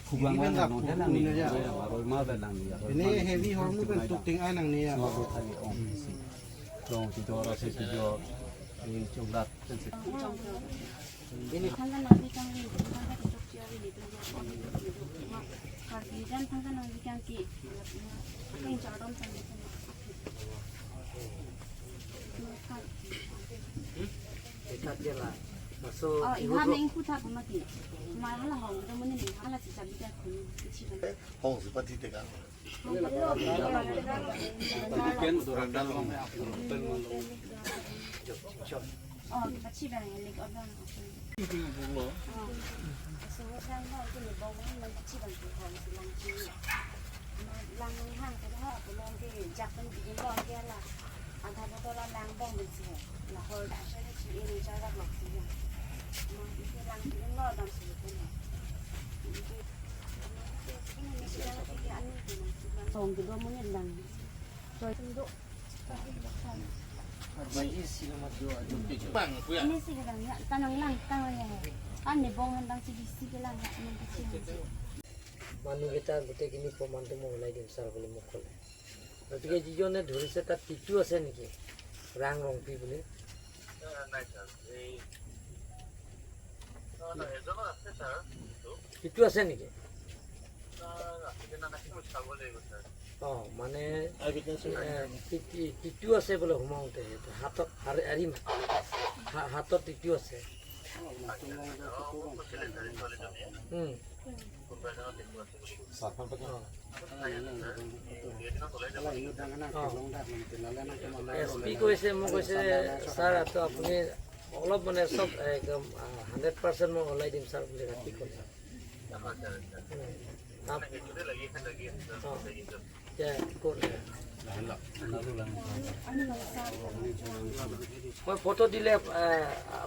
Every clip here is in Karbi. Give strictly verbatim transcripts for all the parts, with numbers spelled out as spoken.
Kubang ini lang, kan nonde lang ni, ya. Aroi ma ba lang ni, ya. Ini heavy horn kan tuting ai lang ni, ya. Lo, lo thali ong si. Long tidur si tidur. Ini cunglat kan si. Ini. Thangkan nangbi kang ri, thangkan tidur cia ri, tidur cia ri, tidur cia ri. Karbi dan thangkan nangbi kang ki. Apa yang cakap dong thangkan. Eka dia la. So, oh, iha me ingku thap mati. Mahala hong, kita muni ni, hala si cabi dia kun, kecil. Hong si pati tega. Hong si pati tega. Oh, pachi bang, lik odang. Oh. So, lang mo, itu ni bong, lang pachi bang, tu hong si lang chi. Lang hang, tu ha, tu long ke, jak pen bikin long ke la. Adha botol lang bong bin si. La hor da sa si ini jarak lok si ya. Ma isi lang si no dam si ko na. Song kedua menit lang. Soi tunggu. Bang, kuya. Ini si kedang ya, tanang lang, tanang ya. An ni bong han dang si bisi ke lang ya, ini bisi. Manu kita gute kini poman tu mo lai dim sar beli mukul. গতিকে যিজনে ধৰিছে তাত টিটু আছে নেকি? ৰাং ৰংপি বুলি। নাই, ছাৰ। এই, নহয়, নহয়, এজনো আছে, ছাৰ, টিটু। টিটু আছে নেকি? ছাৰ, আছে নে নাই, মই চাব লাগিব, ছাৰ। অ, মানে, আই উইটনেছ এ, টি-, টি-, টিটু আছে বোলে সোমাওঁতে, সেইটো হাতত আৰি, আৰি মা-, হা-, হাতত টিটু আছে। অ, মোক কৈছিলে, ছাৰ, ছোৱালীজনীয়ে। উম। কোনোবা এজনৰ টিটু আছে বুলি কৈছিলে। অ। এছ পি কৈছে, মোক কৈছে, "ছাৰ, এইটো আপুনি অলপ মানে চব একদম, আ, হাণ্ড্ৰেড পাৰ্চেণ্ট মই ওলাই দিম, ছাৰ," বুলি ৰাতি কৈছে। উম। আপ-, অ। এতিয়া ক'ত? মই ফটো দিলে, আ,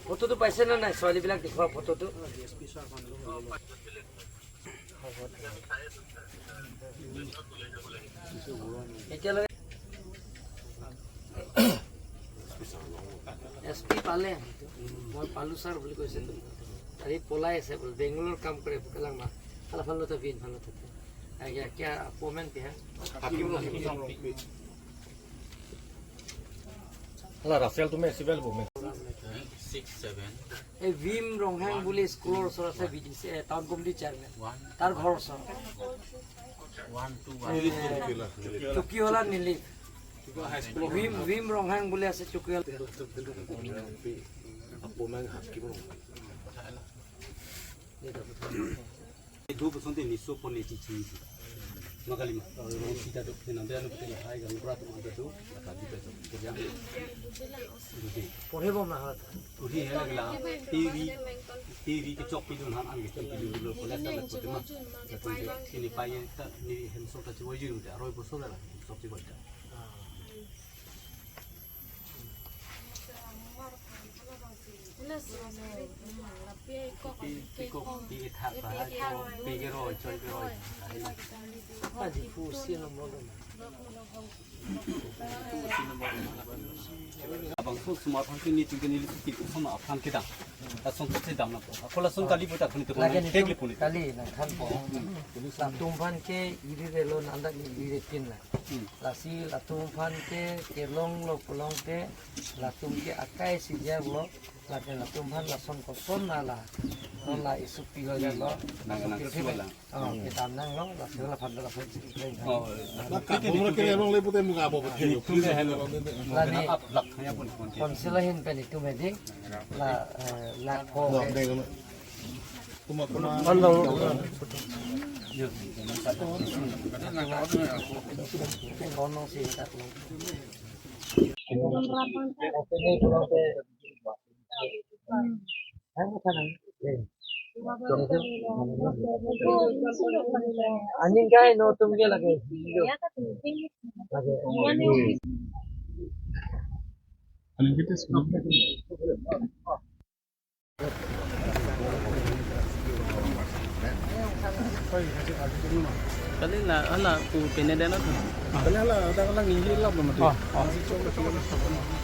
ফটোটো পাইছে নে নাই? ছোৱালীবিলাক দেখুওৱা ফটোটো? এতিয়ালৈ এছ পি পালে, মই পালো ছাৰ বুলি কৈছে তো। আৰু এই পলাই আছে বোলে, বেংগলোৰ কাম কৰে, ভোকালাংমা। Hala phan lo ta bin phan lo ta. Agia kya pomen piha? Hala Rafael tumhe sivel bo me. Six, seven. এই ভীম ৰংহাং বুলি স্কুলৰ ওচৰত আছে, বি ডি চি, এ, টাউন কমিটি চেয়াৰমেন। তাৰ ঘৰ ওচৰত। One, two, one. এ, চকীহলা নীলিপ। ভীম, ভীম ৰংহাং বুলি আছে চকীহলা। Dopusonte niso pon eti chini si. Magali ma, rong sita dok pena bela no pena hai gang bra tu manda do, kati pe so, kerja. Dudi. পঢ়িব মাহত। Dudi hai lagla, T V, T V ke chok pidun han an ke chok pidun lo, kola sa la kote ma. Sini pai ta, ni hem so ta chiwa yun ta, aroi bosor la, chok chiwa ta. Pi, pi kok, pi ke thak, pa ha, cho, pi ke roi, cho ke roi. Aji phu si number lo. Abang so smart phan ke ni tingke ni lipstick sama aphan kedang. Lason tu sedang na. Ako lason kali puta kuni tu. Lagi ni tek tu lipun. Kali nangthanpo. Latum aphan ke iri relo nanda ni iri tin la. Hmm. Lasi latum aphan ke kelong lo pulote latum ke akai si jalo, lake latum aphan lason koson na la. Non la isupi ho jalo. Nang, nang isupi suwa la. Oh, kedam nanglo, lasi la aphan lason si. Oh, la ka bumra ke long le pute muka bo. Itum he lo. La ni ap lak hanya pun pun. Council ahin pen itum he ding. La, eh, la ko. Lo, deng. Kuma, kuma. Kono si tak lo. Aning kai no tum ke lage. Lage. Aning kita. Kali la, ala ku pene dana tu. Kali ala, ada kalang ninggi lap lo mati. Ah, ah. Masih coba, coba.